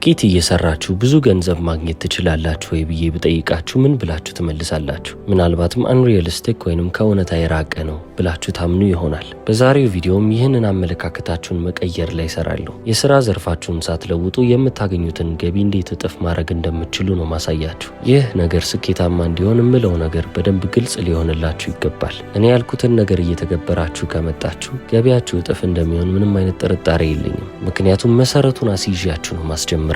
ጥቂት እየሰራችሁ ብዙ ገንዘብ ማግኘት ትችላላችሁ ወይ ብዬ ብጠይቃችሁ ምን ብላችሁ ትመልሳላችሁ? ምናልባትም unrealistic ወይንም ከእውነታ የራቀ ነው ብላችሁ ታምኑ ይሆናል። በዛሬው ቪዲዮም ይህንን አመለካከታችሁን መቀየር ላይ እሰራለሁ። የስራ ዘርፋችሁን ሳትለውጡ የምታገኙትን ገቢ እንዴት እጥፍ ማድረግ እንደምትችሉ ነው ማሳያችሁ። ይህ ነገር ስኬታማ እንዲሆን የምለው ነገር በደንብ ግልጽ ሊሆንላችሁ ይገባል። እኔ ያልኩትን ነገር እየተገበራችሁ ከመጣችሁ ገቢያችሁ እጥፍ እንደሚሆን ምንም አይነት ጥርጣሬ የለኝም። ምክንያቱም መሰረቱን አስይዣችሁ ነው ማስጀምራችሁ።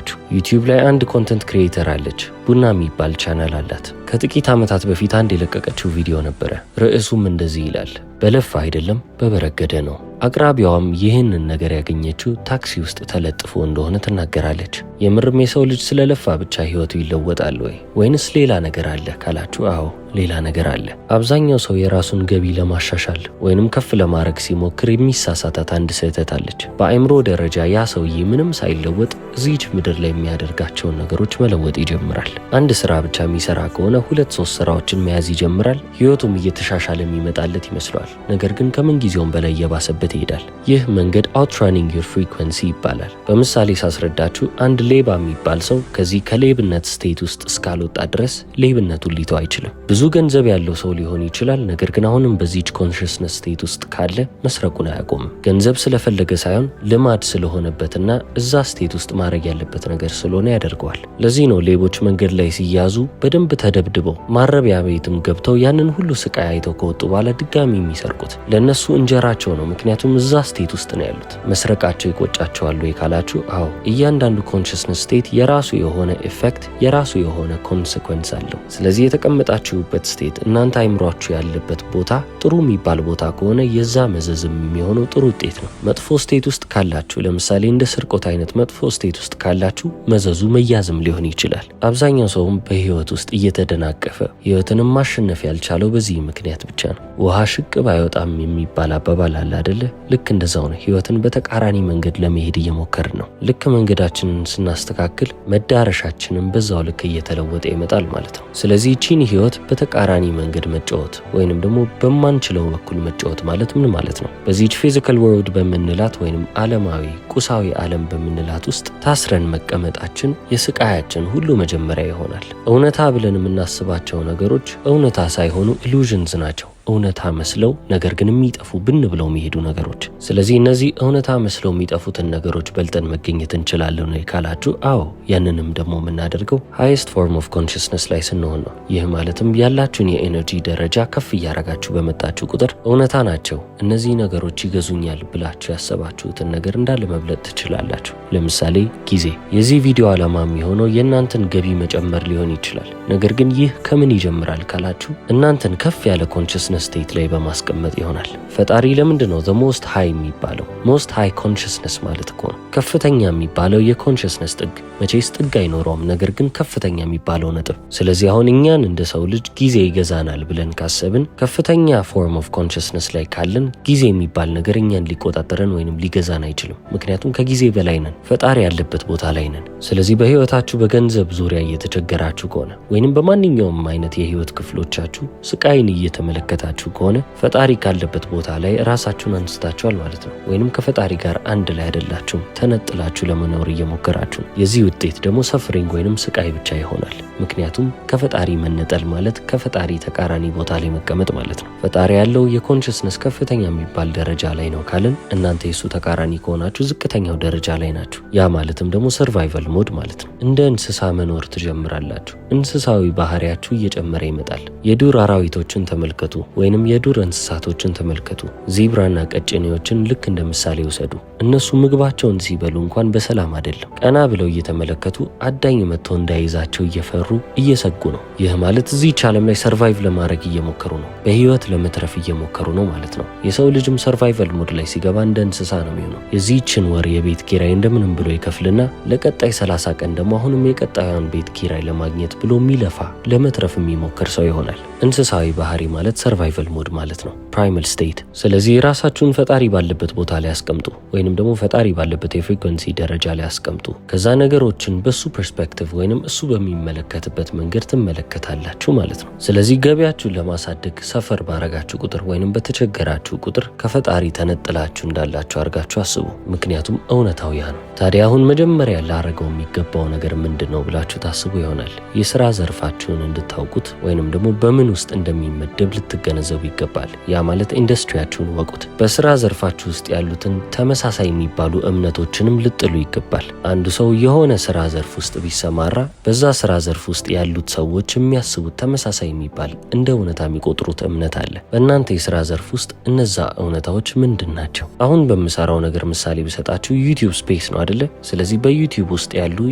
YouTube ላይ አንድ content creator አለች። ቡና የሚባል ቻናል አላት። ከጥቂት ዓመታት በፊት አንድ የለቀቀችው ቪዲዮ ነበረ። ርዕሱም እንደዚህ ይላል፣ በለፋ አይደለም በበረገደ ነው። አቅራቢዋም ይህንን ነገር ያገኘችው ታክሲ ውስጥ ተለጥፎ እንደሆነ ትናገራለች። የምርም የሰው ልጅ ስለለፋ ብቻ ህይወቱ ይለወጣል ወይ ወይንስ ሌላ ነገር አለ ካላችሁ፣ አዎ፣ ሌላ ነገር አለ። አብዛኛው ሰው የራሱን ገቢ ለማሻሻል ወይንም ከፍ ለማድረግ ሲሞክር የሚሳሳታት አንድ ስህተት አለች። በአእምሮ ደረጃ ያ ሰውዬ ምንም ሳይለወጥ እዚች ምድር ላይ የሚያደርጋቸውን ነገሮች መለወጥ ይጀምራል። አንድ ስራ ብቻ የሚሰራ ከሆነ ሁለት ሶስት ስራዎችን መያዝ ይጀምራል። ህይወቱም እየተሻሻለ የሚመጣለት ይመስለዋል። ነገር ግን ከምን ጊዜውም በላይ እየባሰበት ይሄዳል። ይህ መንገድ outrunning your frequency ይባላል። በምሳሌ ሳስረዳችሁ፣ አንድ ሌባ የሚባል ሰው ከዚህ ከሌብነት state ውስጥ እስካልወጣ ድረስ ሌብነቱን ሊተው አይችልም። ብዙ ገንዘብ ያለው ሰው ሊሆን ይችላል። ነገር ግን አሁንም በዚች consciousness state ውስጥ ካለ መስረቁን አያቆምም። ገንዘብ ስለፈለገ ሳይሆን ልማድ ስለሆነበትና እዛ state ውስጥ ማድረግ ያለበት ነገር ስለሆነ ያደርገዋል። ለዚህ ነው ሌቦች መንገድ ላይ ሲያዙ በደንብ ተደብድበው ማረሚያ ቤትም ገብተው ያንን ሁሉ ስቃይ አይተው ከወጡ በኋላ ድጋሚ የሚሰርቁት። ለእነሱ እንጀራቸው ነው። ምክንያቱም እዛ state ውስጥ ነው ያሉት። መስረቃቸው ይቆጫቸዋል ወይ ካላችሁ፣ አዎ። እያንዳንዱ consciousness state የራሱ የሆነ effect፣ የራሱ የሆነ consequence አለው። ስለዚህ የተቀመጣችሁበት state፣ እናንተ አይምሯችሁ ያለበት ቦታ ጥሩ የሚባል ቦታ ከሆነ የዛ መዘዝም የሚሆነው ጥሩ ውጤት ነው። መጥፎ state ውስጥ ካላችሁ፣ ለምሳሌ እንደ ስርቆት አይነት መጥፎ state ውስጥ ካላችሁ፣ መዘዙ መያዝም ሊሆን ይችላል። አብዛኛው ሰውም በህይወት ውስጥ እየተደናቀፈ ህይወትንም ማሸነፍ ያልቻለው በዚህ ምክንያት ብቻ ነው። ውሃ ሽቅብ አይወጣም የሚባል አባባል አለ አደለ? ልክ እንደዛው ነው። ህይወትን በተቃራኒ መንገድ ለመሄድ እየሞከርን ነው። ልክ መንገዳችንን ስናስተካክል መዳረሻችንን በዛው ልክ እየተለወጠ ይመጣል ማለት ነው። ስለዚህ ይቺን ህይወት በተቃራኒ መንገድ መጫወት ወይንም ደግሞ በማንችለው በኩል መጫወት ማለት ምን ማለት ነው? በዚች physical world በምንላት ወይንም ዓለማዊ ቁሳዊ ዓለም በምንላት ውስጥ ታስረን መቀመጣችን የስቃያችን ሁሉ መጀመሪያ ይሆናል። እውነታ ብለን የምናስባቸው ነገሮች እውነታ ሳይሆኑ illusions ናቸው። እውነታ መስለው ነገር ግን የሚጠፉ፣ ብን ብለው የሚሄዱ ነገሮች። ስለዚህ እነዚህ እውነታ መስለው የሚጠፉትን ነገሮች በልጠን መገኘት እንችላለን ወይ ካላችሁ፣ አዎ። ያንንም ደግሞ የምናደርገው highest form of consciousness ላይ ስንሆን ነው። ይህ ማለትም ያላችሁን የ energy ደረጃ ከፍ እያረጋችሁ በመጣችሁ ቁጥር እውነታ ናቸው እነዚህ ነገሮች፣ ይገዙኛል ብላችሁ ያሰባችሁትን ነገር እንዳለ መብለጥ ትችላላችሁ። ለምሳሌ ጊዜ። የዚህ ቪዲዮ ዓላማ የሚሆነው የእናንተን ገቢ መጨመር ሊሆን ይችላል። ነገር ግን ይህ ከምን ይጀምራል ካላችሁ፣ እናንተን ከፍ ያለ consciousness state ላይ በማስቀመጥ ይሆናል። ፈጣሪ ለምንድን ነው the Most High የሚባለው? Most high consciousness ማለት እኮ ነው። ከፍተኛ የሚባለው የ consciousness ጥግ። መቼስ ጥግ አይኖረውም፣ ነገር ግን ከፍተኛ የሚባለው ነጥብ። ስለዚህ አሁን እኛን እንደ ሰው ልጅ ጊዜ ይገዛናል ብለን ካሰብን፣ ከፍተኛ form of consciousness ላይ ካለን ጊዜ የሚባል ነገር እኛን ሊቆጣጠረን ወይንም ሊገዛን አይችልም። ምክንያቱም ከጊዜ በላይ ነን፣ ፈጣሪ ያለበት ቦታ ላይ ነን። ስለዚህ በህይወታችሁ በገንዘብ ዙሪያ እየተቸገራችሁ ከሆነ ወይንም በማንኛውም አይነት የህይወት ክፍሎቻችሁ ስቃይን እየተመለከታችሁ ከሆነ ፈጣሪ ካለበት ቦታ ላይ ራሳችሁን አንስታችኋል ማለት ነው። ወይንም ከፈጣሪ ጋር አንድ ላይ አይደላችሁም፣ ተነጥላችሁ ለመኖር እየሞከራችሁ ነው። የዚህ ውጤት ደግሞ suffering ወይንም ስቃይ ብቻ ይሆናል። ምክንያቱም ከፈጣሪ መነጠል ማለት ከፈጣሪ ተቃራኒ ቦታ ላይ መቀመጥ ማለት ነው። ፈጣሪ ያለው የ consciousness ከፍተኛ የሚባል ደረጃ ላይ ነው ካልን፣ እናንተ የሱ ተቃራኒ ከሆናችሁ ዝቅተኛው ደረጃ ላይ ናችሁ። ያ ማለትም ደግሞ survival mode ማለት ነው። እንደ እንስሳ መኖር ትጀምራላችሁ። እንስሳዊ ባህሪያችሁ እየጨመረ ይመጣል። የዱር አራዊቶችን ተመልከቱ፣ ወይንም የዱር እንስሳቶችን ተመልከቱ። Zebra ና ቀጭኔዎችን ልክ እንደ ምሳሌ ውሰዱ። እነሱ ምግባቸውን ሲበሉ እንኳን በሰላም አይደለም። ቀና ብለው እየተመለከቱ አዳኝ መጥቶ እንዳይዛቸው እየፈሩ፣ እየሰጉ ነው። ይህ ማለት እዚህች ዓለም ላይ survive ለማድረግ እየሞከሩ ነው። በህይወት ለመትረፍ እየሞከሩ ነው ማለት ነው። የሰው ልጅም survival mode ላይ ሲገባ እንደ እንስሳ ነው የሚሆነው። የዚህችን ወር የቤት ኪራይ እንደምንም ብሎ ይከፍልና ለቀጣይ 30 ቀን ደግሞ አሁንም የቀጣዩን ቤት ኪራይ ለማግኘት ብሎ የሚለፋ፣ ለመትረፍ የሚሞክር ሰው ይሆናል። እንስሳዊ ባህሪ ማለት survival mode ማለት ነው፣ primal state። ስለዚህ ራሳችሁን ፈጣሪ ባለበት ቦታ ላይ አስቀምጡ፣ ወይንም ደግሞ ፈጣሪ ባለበት የ frequency ደረጃ ላይ አስቀምጡ። ከዛ ነገሮችን በሱ perspective ወይንም እሱ በሚመለከትበት መንገድ ትመለከታላችሁ ማለት ነው። ስለዚህ ገቢያችሁን ለማሳደግ suffer ባረጋችሁ ቁጥር ወይንም በተቸገራችሁ ቁጥር ከፈጣሪ ተነጥላችሁ እንዳላችሁ አድርጋችሁ አስቡ። ምክንያቱም እውነታው ያ ነው። ታዲያ ታዲያ አሁን መጀመሪያ ላረገው የሚገባው ነገር ምንድን ነው ብላችሁ ታስቡ ይሆናል። የስራ ዘርፋችሁን እንድታውቁት ወይንም ደግሞ በምን ውስጥ እንደሚመደብ ልትገነዘቡ ይገባል። ያ ማለት ኢንዱስትሪያችሁን እወቁት። በስራ ዘርፋችሁ ውስጥ ያሉትን ተመሳሳይ የሚባሉ እምነቶችንም ልጥሉ ይገባል። አንዱ ሰው የሆነ ስራ ዘርፍ ውስጥ ቢሰማራ በዛ ስራ ዘርፍ ውስጥ ያሉት ሰዎች የሚያስቡት ተመሳሳይ የሚባል እንደ እውነታ የሚቆጥሩት እምነት አለ። በእናንተ የስራ ዘርፍ ውስጥ እነዛ እውነታዎች ምንድን ናቸው? አሁን በምሰራው ነገር ምሳሌ ብሰጣችሁ YouTube space ነው አደለ? ስለዚህ በ YouTube ውስጥ ያሉ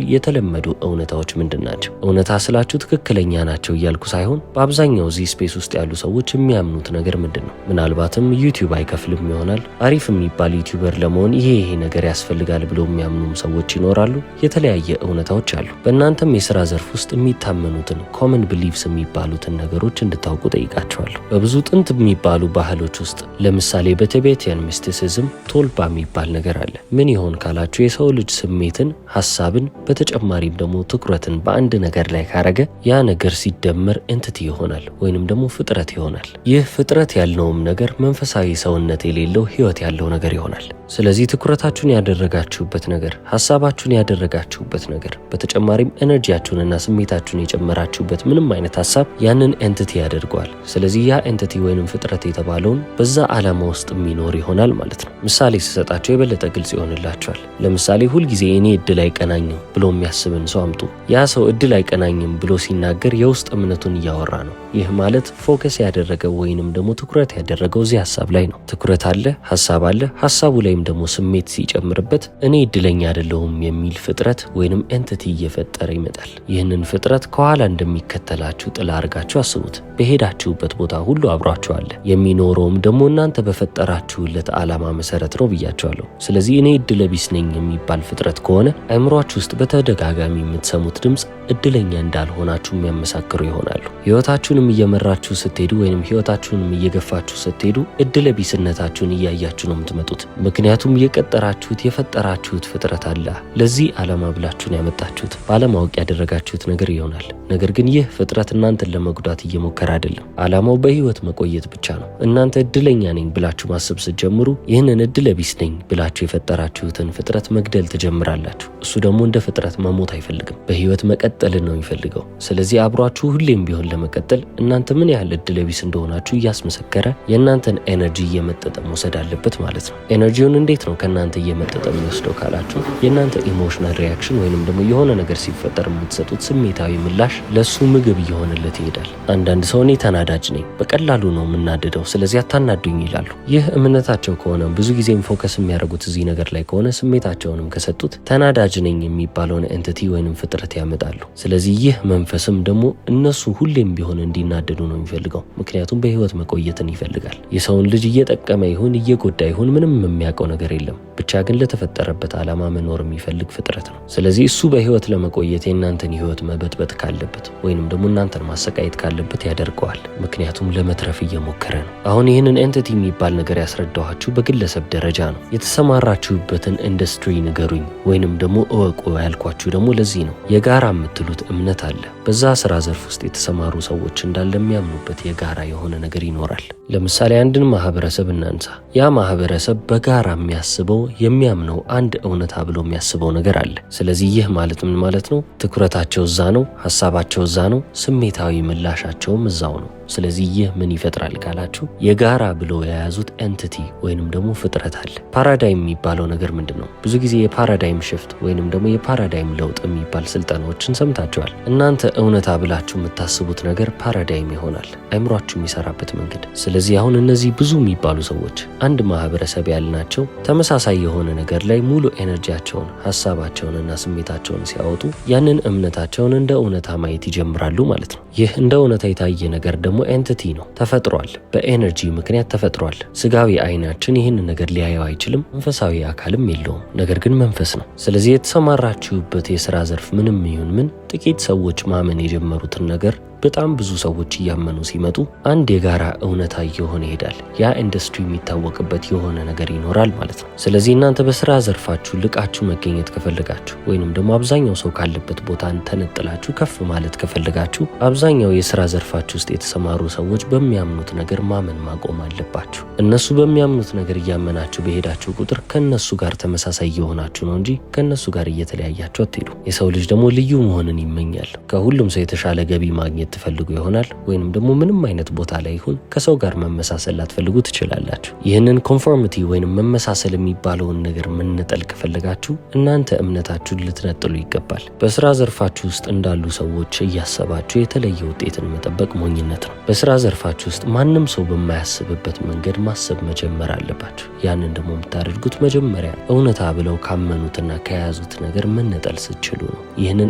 የተለመዱ እውነታዎች ምንድን ናቸው? እውነታ ስላችሁ ትክክለኛ ናቸው እያልኩ ሳይሆን በአብዛኛው እዚህ space ውስጥ ያሉ ሰዎች የሚያምኑት ነገር ምንድን ነው? ምናልባትም YouTube አይከፍልም ይሆናል። አሪፍ የሚባል YouTuber ለመሆን ይሄ ይሄ ነገር ያስፈልጋል ብለው የሚያምኑም ሰዎች ይኖራሉ። የተለያየ እውነታዎች አሉ። በእናንተም የስራ ዘርፍ ውስጥ የሚታመኑትን common beliefs የሚባሉትን ነገሮች እንድታውቁ ጠይቃችኋለሁ። በብዙ ጥንት የሚባሉ ባህሎች ውስጥ ለምሳሌ በ Tibetan mysticism ቶልፓ የሚባል ነገር አለ። ምን ይሆን ካላችሁ የሰው ልጅ ስሜትን፣ ሀሳብን በተጨማሪም ደግሞ ትኩረትን በአንድ ነገር ላይ ካረገ ያ ነገር ሲደመር entity ይሆናል ወይንም ደግሞ ፍጥረት ይሆናል። ይህ ፍጥረት ያልነውም ነገር መንፈሳዊ ሰውነት የሌለው ህይወት ያለው ነገር ይሆናል። ስለዚህ ትኩረታችሁን ያደረጋችሁበት ነገር፣ ሀሳባችሁን ያደረጋችሁበት ነገር፣ በተጨማሪም energy ያችሁንና ስሜታችሁን የጨመራችሁበት ምንም አይነት ሀሳብ ያንን entity ያደርገዋል። ስለዚህ ያ entity ወይንም ፍጥረት የተባለውን በዛ ዓላማ ውስጥ የሚኖር ይሆናል ማለት ነው። ምሳሌ ስሰጣችሁ የበለጠ ግልጽ ይሆንላችኋል። ለምሳሌ ሁልጊዜ እኔ እድል አይቀናኝም ብሎ የሚያስብን ሰው አምጡ። ያ ሰው እድል አይቀናኝም ብሎ ሲናገር የውስጥ እምነቱን እያወራ ነው። ይህ ማለት focus ያደረገው ወይንም ደግሞ ትኩረት ያደረገው እዚህ ሀሳብ ላይ ነው። ትኩረት አለ፣ ሀሳብ አለ። ሀሳቡ ላይም ደግሞ ስሜት ሲጨምርበት እኔ እድለኛ አይደለሁም የሚል ፍጥረት ወይንም entity እየፈጠረ ይመጣል። ይህንን ፍጥረት ከኋላ እንደሚከተላችሁ ጥላ አድርጋችሁ አስቡት። በሄዳችሁበት ቦታ ሁሉ አብሯችሁ አለ። የሚኖረውም ደግሞ እናንተ በፈጠራችሁለት ዓላማ መሰረት ነው ብያችኋለሁ። ስለዚህ እኔ እድለቢስ ነኝ የሚባል ፍጥረት ከሆነ አይምሯችሁ ውስጥ በተደጋጋሚ የምትሰሙት ድምፅ እድለኛ እንዳልሆናችሁ የሚያመሳክሩ ይሆናሉ። ህይወታችሁንም እየመራችሁ ስትሄዱ ወይንም ህይወታችሁንም እየገፋችሁ ስትሄዱ እድለቢስነታችሁን እያያችሁ ነው የምትመጡት። ምክንያቱም የቀጠራችሁት የፈጠራችሁት ፍጥረት አለ። ለዚህ ዓላማ ብላችሁን ያመጣችሁት ባለማወቅ ያደረጋችሁት ነገር ይሆናል። ነገር ግን ይህ ፍጥረት እናንተን ለመጉዳት እየሞከረ አይደለም። ዓላማው በህይወት መቆየት ብቻ ነው። እናንተ እድለኛ ነኝ ብላችሁ ማሰብ ስትጀምሩ ይህንን እድለቢስ ነኝ ብላችሁ የፈጠራችሁትን ፍጥረት መግደል ትጀምራላችሁ። እሱ ደግሞ እንደ ፍጥረት መሞት አይፈልግም። በህይወት መቀጠልን ነው የሚፈልገው። ስለዚህ አብሯችሁ ሁሌም ቢሆን ለመቀጠል እናንተ ምን ያህል እድለቢስ እንደሆናችሁ እያስመሰከረ የእናንተን energy እየመጠጠ መውሰድ አለበት ማለት ነው። Energy ውን እንዴት ነው ከእናንተ እየመጠጠ የሚወስደው ካላችሁ የእናንተ emotional reaction ወይንም ደግሞ የሆነ ነገር ሲፈጠር የምትሰጡት ስሜታዊ ምላሽ ለሱ ምግብ እየሆነለት ይሄዳል። አንዳንድ ሰው እኔ ተናዳጅ ነኝ፣ በቀላሉ ነው የምናደደው፣ ስለዚህ አታናዱኝ ይላሉ። ይህ እምነታቸው ከሆነ ብዙ ጊዜም focus የሚያደርጉት እዚህ ነገር ላይ ከሆነ ስሜታቸውንም ከሰጡት ተናዳጅ ነኝ የሚባለውን entity ወይንም ፍጥረት ያመጣሉ። ስለዚህ ይህ መንፈስም ደግሞ እነሱ ሁሌም ቢሆን እንዲናደዱ ነው የሚፈልገው። ምክንያቱም በህይወት መቆየትን ይፈልጋል። የሰውን ልጅ እየጠቀመ ይሁን እየጎዳ ይሁን ምንም የሚያውቀው ነገር የለም። ብቻ ግን ለተፈጠረበት ዓላማ መኖር የሚፈልግ ፍጥረት ነው። ስለዚህ እሱ በህይወት ለመቆየት የእናንተን ህይወት መበጥበጥ ካለበት ወይንም ደግሞ እናንተን ማሰቃየት ካለበት ያደርገዋል። ምክንያቱም ለመትረፍ እየሞከረ ነው። አሁን ይህንን entity የሚባል ነገር ያስረዳኋችሁ በግለሰብ ደረጃ ነው። የተሰማራችሁበትን ኢንዱስትሪ ንገሩኝ ወይንም ደግሞ እወቁ ያልኳችሁ ደግሞ ለዚህ ነው። የጋራ የምትሉት እምነት አለ። በዛ ስራ ዘርፍ ውስጥ የተሰማሩ ሰዎች እንዳለ የሚያምኑበት የጋራ የሆነ ነገር ይኖራል። ለምሳሌ አንድን ማህበረሰብ እናንሳ። ያ ማህበረሰብ በጋራ የሚያስበው የሚያምነው አንድ እውነታ ብሎ የሚያስበው ነገር አለ። ስለዚህ ይህ ማለት ምን ማለት ነው? ትኩረታቸው እዛ ነው፣ ሀሳባቸው እዛ ነው፣ ስሜታዊ ምላሻቸውም እዛው ነው። ስለዚህ ይህ ምን ይፈጥራል ካላችሁ የጋራ ብሎ የያዙት entity ወይንም ደግሞ ፍጥረት አለ። Paradigm የሚባለው ነገር ምንድን ነው? ብዙ ጊዜ የ paradigm shift ወይንም ደግሞ የ paradigm ለውጥ የሚባል ስልጠናዎችን ሰምታችኋል። እናንተ እውነታ ብላችሁ የምታስቡት ነገር paradigm ይሆናል፣ አይምሯችሁ የሚሰራበት መንገድ። ስለዚህ አሁን እነዚህ ብዙ የሚባሉ ሰዎች አንድ ማህበረሰብ ያልናቸው ተመሳሳይ የሆነ ነገር ላይ ሙሉ energy ያቸውን ሀሳባቸውንና ስሜታቸውን ሲያወጡ ያንን እምነታቸውን እንደ እውነታ ማየት ይጀምራሉ ማለት ነው። ይህ እንደ እውነታ የታየ ነገር ደግሞ entity ነው፣ ተፈጥሯል። በ energy ምክንያት ተፈጥሯል። ስጋዊ አይናችን ይህን ነገር ሊያየው አይችልም፣ መንፈሳዊ አካልም የለውም። ነገር ግን መንፈስ ነው። ስለዚህ የተሰማራችሁበት የስራ ዘርፍ ምንም ይሁን ምን ጥቂት ሰዎች ማመን የጀመሩትን ነገር በጣም ብዙ ሰዎች እያመኑ ሲመጡ አንድ የጋራ እውነታ እየሆነ ይሄዳል። ያ ኢንዱስትሪ የሚታወቅበት የሆነ ነገር ይኖራል ማለት ነው። ስለዚህ እናንተ በስራ ዘርፋችሁ ልቃችሁ መገኘት ከፈለጋችሁ ወይንም ደግሞ አብዛኛው ሰው ካለበት ቦታ ተነጥላችሁ ከፍ ማለት ከፈለጋችሁ አብዛኛው የስራ ዘርፋችሁ ውስጥ የተሰማሩ ሰዎች በሚያምኑት ነገር ማመን ማቆም አለባችሁ። እነሱ በሚያምኑት ነገር እያመናችሁ በሄዳችሁ ቁጥር ከነሱ ጋር ተመሳሳይ እየሆናችሁ ነው እንጂ ከነሱ ጋር እየተለያያችሁ አትሄዱ። የሰው ልጅ ደግሞ ልዩ መሆንን ይመኛል። ከሁሉም ሰው የተሻለ ገቢ ማግኘት ትፈልጉ ይሆናል፣ ወይንም ደግሞ ምንም አይነት ቦታ ላይ ይሁን ከሰው ጋር መመሳሰል ላትፈልጉ ትችላላችሁ። ይህንን conformity ወይንም መመሳሰል የሚባለውን ነገር መነጠል ከፈለጋችሁ እናንተ እምነታችሁን ልትነጥሉ ይገባል። በስራ ዘርፋችሁ ውስጥ እንዳሉ ሰዎች እያሰባችሁ የተለየ ውጤትን መጠበቅ ሞኝነት ነው። በስራ ዘርፋችሁ ውስጥ ማንም ሰው በማያስብበት መንገድ ማሰብ መጀመር አለባችሁ። ያንን ደግሞ የምታደርጉት መጀመሪያ እውነታ ብለው ካመኑትና ከያዙት ነገር መነጠል ስትችሉ ነው። ይህንን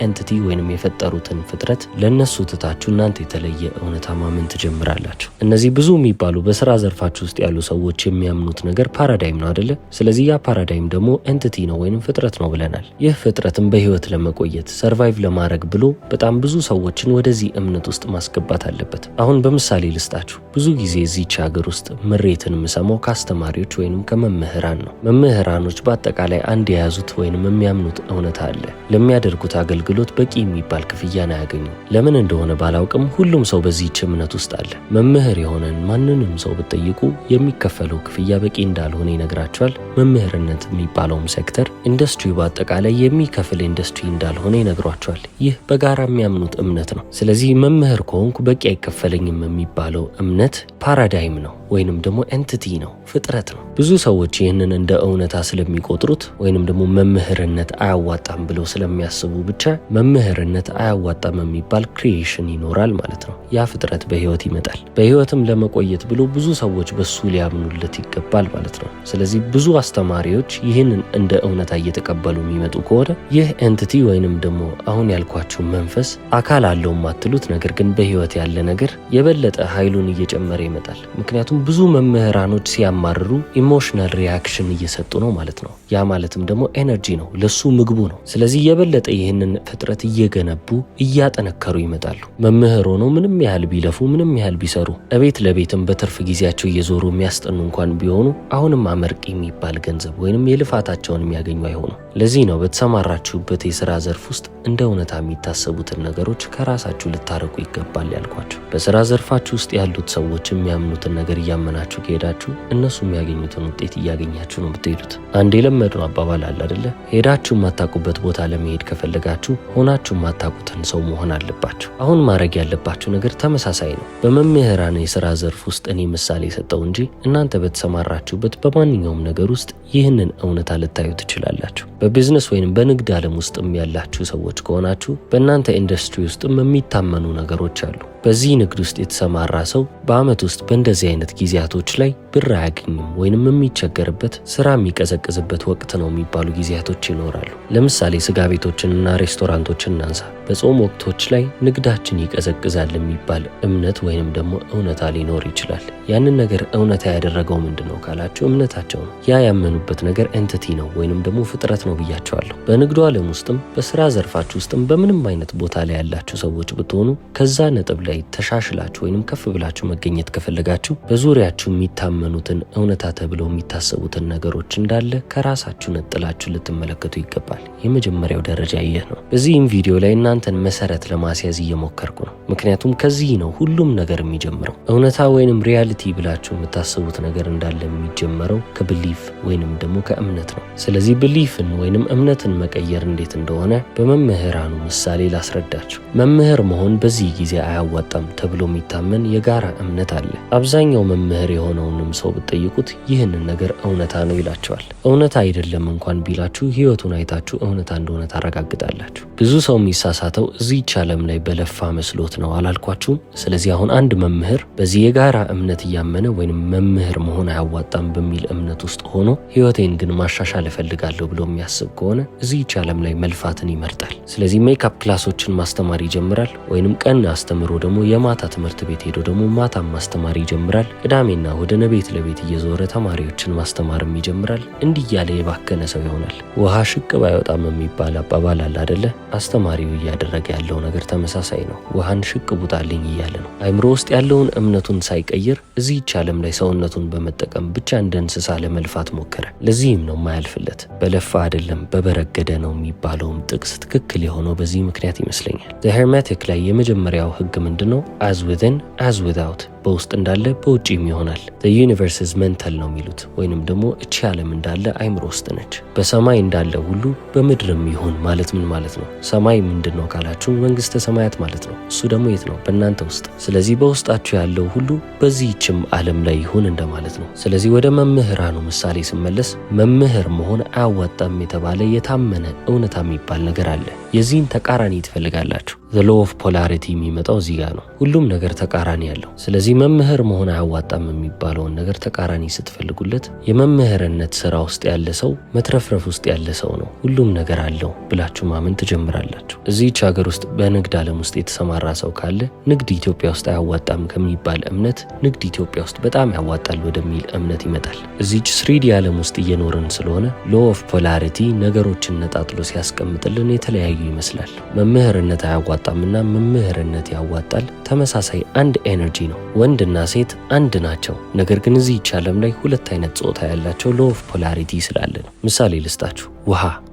entity ወይንም የፈጠሩትን ፍጥረት ለነሱ ትታችሁ እናንተ የተለየ እውነታ ማመን ትጀምራላችሁ። እነዚህ ብዙ የሚባሉ በስራ ዘርፋችሁ ውስጥ ያሉ ሰዎች የሚያምኑት ነገር paradigm ነው አደለ? ስለዚህ ያ paradigm ደግሞ entity ነው ወይንም ፍጥረት ነው ብለናል። ይህ ፍጥረትም በህይወት ለመቆየት survive ለማድረግ ብሎ በጣም ብዙ ሰዎችን ወደዚህ እምነት ውስጥ ማስገባት አለበት። አሁን በምሳሌ ልስጣችሁ። ብዙ ጊዜ እዚች ሀገር ውስጥ ምሬትን የምሰማው ከአስተማሪዎች ወይንም ከመምህራን ነው። መምህራኖች በአጠቃላይ አንድ የያዙት ወይንም የሚያምኑት እውነታ አለ። ለሚያደርጉት አገልግሎት በቂ የሚባል ክፍያን አያገኙ። ለምን እንደሆነ ባላውቅም ሁሉም ሰው በዚህች እምነት ውስጥ አለ። መምህር የሆነን ማንንም ሰው ብትጠይቁ የሚከፈለው ክፍያ በቂ እንዳልሆነ ይነግራቸዋል። መምህርነት የሚባለውም ሴክተር ኢንዱስትሪ በአጠቃላይ የሚከፍል ኢንዱስትሪ እንዳልሆነ ይነግሯቸዋል። ይህ በጋራ የሚያምኑት እምነት ነው። ስለዚህ መምህር ከሆንኩ በቂ አይከፈለኝም የሚባለው እምነት paradigm ነው ወይንም ደግሞ entity ነው፣ ፍጥረት ነው። ብዙ ሰዎች ይህንን እንደ እውነታ ስለሚቆጥሩት ወይንም ደግሞ መምህርነት አያዋጣም ብለው ስለሚያስቡ ብቻ መምህርነት አያዋጣም የሚባል creation ይኖራል ማለት ነው። ያ ፍጥረት በህይወት ይመጣል። በህይወትም ለመቆየት ብሎ ብዙ ሰዎች በሱ ሊያምኑለት ይገባል ማለት ነው። ስለዚህ ብዙ አስተማሪዎች ይህንን እንደ እውነታ እየተቀበሉ የሚመጡ ከሆነ ይህ entity ወይንም ደግሞ አሁን ያልኳችሁ መንፈስ አካል አለው የማትሉት ነገር ግን በህይወት ያለ ነገር የበለጠ ኃይሉን እየጨመረ ይመጣል። ምክንያቱም ብዙ መምህራኖች ሲያማርሩ emotional reaction እየሰጡ ነው ማለት ነው። ያ ማለትም ደግሞ energy ነው፣ ለሱ ምግቡ ነው። ስለዚህ የበለጠ ይህንን ፍጥረት እየገነቡ እያጠነከሩ ይመጣሉ። መምህር ሆነው ምንም ያህል ቢለፉ ምንም ያህል ቢሰሩ እቤት ለቤትም በትርፍ ጊዜያቸው እየዞሩ የሚያስጠኑ እንኳን ቢሆኑ አሁንም አመርቂ የሚባል ገንዘብ ወይንም የልፋታቸውን የሚያገኙ አይሆኑ። ለዚህ ነው በተሰማራችሁበት የስራ ዘርፍ ውስጥ እንደ እውነታ የሚታሰቡትን ነገሮች ከራሳችሁ ልታረቁ ይገባል ያልኳችሁ። በስራ ዘርፋችሁ ውስጥ ያሉት ሰዎች የሚያምኑትን ነገር እያመናችሁ ከሄዳችሁ እነሱ የሚያገኙትን ውጤት እያገኛችሁ ነው የምትሄዱት። አንድ የለመድነው አባባል አለ አደለ? ሄዳችሁ የማታውቁበት ቦታ ለመሄድ ከፈለጋችሁ ሆናችሁ የማታውቁትን ሰው መሆን አለባችሁ። አሁን ማድረግ ያለባችሁ ነገር ተመሳሳይ ነው። በመምህራን የስራ ዘርፍ ውስጥ እኔ ምሳሌ ሰጠው እንጂ እናንተ በተሰማራችሁበት በማንኛውም ነገር ውስጥ ይህንን እውነታ ልታዩ ትችላላችሁ። በቢዝነስ ወይም በንግድ ዓለም ውስጥም ያላችሁ ሰዎች ከሆናችሁ በእናንተ ኢንዱስትሪ ውስጥም የሚታመኑ ነገሮች አሉ። በዚህ ንግድ ውስጥ የተሰማራ ሰው በአመት ውስጥ በእንደዚህ አይነት ጊዜያቶች ላይ ብር አያገኝም ወይንም የሚቸገርበት ስራ የሚቀዘቅዝበት ወቅት ነው የሚባሉ ጊዜያቶች ይኖራሉ። ለምሳሌ ስጋ ቤቶችንና ሬስቶራንቶችን እናንሳ። በጾም ወቅቶች ላይ ንግዳችን ይቀዘቅዛል የሚባል እምነት ወይንም ደግሞ እውነታ ሊኖር ይችላል። ያንን ነገር እውነታ ያደረገው ምንድን ነው ካላችሁ እምነታቸው ነው። ያ ያመኑበት ነገር entity ነው ወይንም ደግሞ ፍጥረት ነው ብያቸዋለሁ። በንግዱ ዓለም ውስጥም በስራ ዘርፋችሁ ውስጥም በምንም አይነት ቦታ ላይ ያላችሁ ሰዎች ብትሆኑ ከዛ ነጥብ ላይ ተሻሽላችሁ ወይንም ከፍ ብላችሁ መገኘት ከፈለጋችሁ በዙሪያችሁ የሚታመኑትን እውነታ ተብለው የሚታሰቡትን ነገሮች እንዳለ ከራሳችሁ ነጥላችሁ ልትመለከቱ ይገባል። የመጀመሪያው ደረጃ ይህ ነው። በዚህም ቪዲዮ ላይ እናንተን መሰረት ለማስያዝ እየሞከርኩ ነው። ምክንያቱም ከዚህ ነው ሁሉም ነገር የሚጀምረው። እውነታ ወይንም reality ብላችሁ የምታስቡት ነገር እንዳለ የሚጀመረው ከ belief ወይንም ደግሞ ከእምነት ነው። ስለዚህ belief ን ወይንም እምነትን መቀየር እንዴት እንደሆነ በመምህራኑ ምሳሌ ላስረዳችሁ። መምህር መሆን በዚህ ጊዜ አያዋጣም ተብሎ የሚታመን የጋራ እምነት አለ። አብዛኛው መምህር የሆነውንም ሰው ብትጠይቁት ይህንን ነገር እውነታ ነው ይላቸዋል። እውነታ አይደለም እንኳን ቢላችሁ ህይወቱን አይታችሁ እውነታ እንደሆነ ታረጋግጣላችሁ። ብዙ ሰው የሚሳሳተው እዚህች ዓለም ላይ በለፋ መስሎት ነው አላልኳችሁም? ስለዚህ አሁን አንድ መምህር በዚህ የጋራ እምነት እያመነ ወይንም መምህር መሆን አያዋጣም በሚል እምነት ውስጥ ሆኖ ህይወቴን ግን ማሻሻል እፈልጋለሁ ብሎ የሚያስብ ከሆነ እዚህች ዓለም ላይ መልፋትን ይመርጣል። ስለዚህ makeup class ኦችን ማስተማር ይጀምራል። ወይንም ቀን አስተምሮ ደግሞ ደግሞ የማታ ትምህርት ቤት ሄዶ ደግሞ ማታ ማስተማር ይጀምራል። ቅዳሜና እሁድን ቤት ለቤት እየዞረ ተማሪዎችን ማስተማርም ይጀምራል። እንዲህ እያለ የባከነ ሰው ይሆናል። ውሃ ሽቅብ አይወጣም የሚባል አባባል አለ አደለ? አስተማሪው እያደረገ ያለው ነገር ተመሳሳይ ነው። ውሃን ሽቅብ ውጣልኝ እያለ ነው። አይምሮ ውስጥ ያለውን እምነቱን ሳይቀይር እዚህች ዓለም ላይ ሰውነቱን በመጠቀም ብቻ እንደ እንስሳ ለመልፋት ሞከረ። ለዚህም ነው ማያልፍለት። በለፋ አይደለም በበረገደ ነው የሚባለውም ጥቅስ ትክክል የሆነው በዚህ ምክንያት ይመስለኛል። The Hermetic ላይ የመጀመሪያው ህግ ምንድን ነው? As within, as without፣ በውስጥ እንዳለ በውጭም ይሆናል። The universe is mental ነው የሚሉት፣ ወይንም ደግሞ እቺ ዓለም እንዳለ አይምሮ ውስጥ ነች። በሰማይ እንዳለ ሁሉ በምድርም ይሁን ማለት ምን ማለት ነው? ሰማይ ምንድን ነው ካላችሁ መንግስተ ሰማያት ማለት ነው። እሱ ደግሞ የት ነው? በእናንተ ውስጥ። ስለዚህ በውስጣችሁ ያለው ሁሉ በዚህችም ዓለም ላይ ይሁን እንደማለት ነው። ስለዚህ ወደ መምህራኑ ምሳሌ ስመለስ መምህር መሆን አያዋጣም የተባለ የታመነ እውነታ የሚባል ነገር አለ። የዚህን ተቃራኒ ትፈልጋላችሁ። The law of polarity የሚመጣው እዚህ ጋር ነው። ሁሉም ነገር ተቃራኒ ያለው። ስለዚህ መምህር መሆን አያዋጣም የሚባለውን ነገር ተቃራኒ ስትፈልጉለት የመምህርነት ስራ ውስጥ ያለ ሰው መትረፍረፍ ውስጥ ያለ ሰው ነው፣ ሁሉም ነገር አለው ብላችሁ ማመን ትጀምራላችሁ። እዚህች ሀገር ውስጥ በንግድ ዓለም ውስጥ የተሰማራ ሰው ካለ ንግድ ኢትዮጵያ ውስጥ አያዋጣም ከሚባል እምነት ንግድ ኢትዮጵያ ውስጥ በጣም ያዋጣል ወደሚል እምነት ይመጣል። እዚች 3D ዓለም ውስጥ እየኖርን ስለሆነ law of polarity ነገሮችን ነጣጥሎ ሲያስቀምጥልን የተለያዩ ይመስላል። መምህርነት አያዋጣምና መምህርነት ያዋጣል ተመሳሳይ አንድ energy ነው። ወንድና ሴት አንድ ናቸው። ነገር ግን እዚህች ዓለም ላይ ሁለት አይነት ጾታ ያላቸው law of polarity ስላለ ነው። ምሳሌ ልስጣችሁ።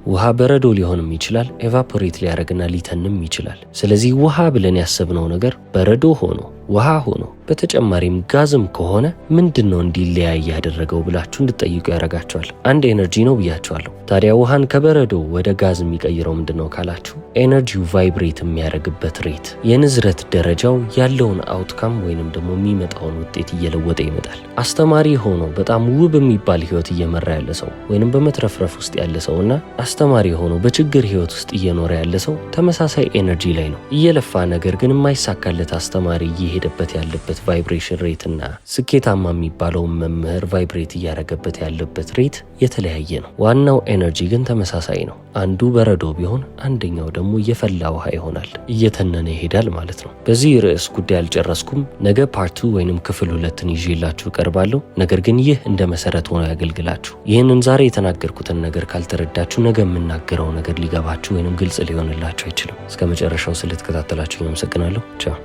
ውሃ በረዶ ሊሆንም ይችላል፣ evaporate ሊያደርግና ሊተንም ይችላል። ስለዚህ ውሃ ብለን ያሰብነው ነገር በረዶ ሆኖ፣ ውሃ ሆኖ፣ በተጨማሪም ጋዝም ከሆነ ምንድን ነው እንዲለያይ ያደረገው ብላችሁ እንድትጠይቁ ያደርጋችኋል። አንድ energy ነው ብያችኋለሁ። ታዲያ ውሃን ከበረዶ ወደ ጋዝ የሚቀይረው ምንድን ነው ካላችሁ energy ው vibrate የሚያደርግበት rate፣ የንዝረት ደረጃው ያለውን outcome ወይንም ደግሞ የሚመጣውን ውጤት እየለወጠ ይመጣል። አስተማሪ ሆኖ በጣም ውብ የሚባል ህይወት እየመራ ያለ ሰው ወይንም በመትረፍረፍ ውስጥ ያለ ሰው እና አስተማሪ ሆኖ በችግር ህይወት ውስጥ እየኖረ ያለ ሰው ተመሳሳይ energy ላይ ነው እየለፋ፣ ነገር ግን የማይሳካለት አስተማሪ እየሄደበት ያለበት vibration rate እና ስኬታማ የሚባለውን መምህር vibrate እያደረገበት ያለበት rate የተለያየ ነው። ዋናው energy ግን ተመሳሳይ ነው። አንዱ በረዶ ቢሆን አንደኛው ደግሞ የፈላ ውሃ ይሆናል፣ እየተነነ ይሄዳል ማለት ነው። በዚህ ርዕስ ጉዳይ አልጨረስኩም። ነገ part 2 ወይንም ክፍል 2ን ይዤላችሁ እቀርባለሁ። ነገር ግን ይህ እንደ መሰረት ሆኖ ያገልግላችሁ። ይህንን ዛሬ የተናገርኩትን ነገር ካልተረዳችሁ ነገ የምናገረው ነገር ሊገባችሁ ወይንም ግልጽ ሊሆንላችሁ አይችልም። እስከ መጨረሻው ስለተከታተላችሁ አመሰግናለሁ። ቻው።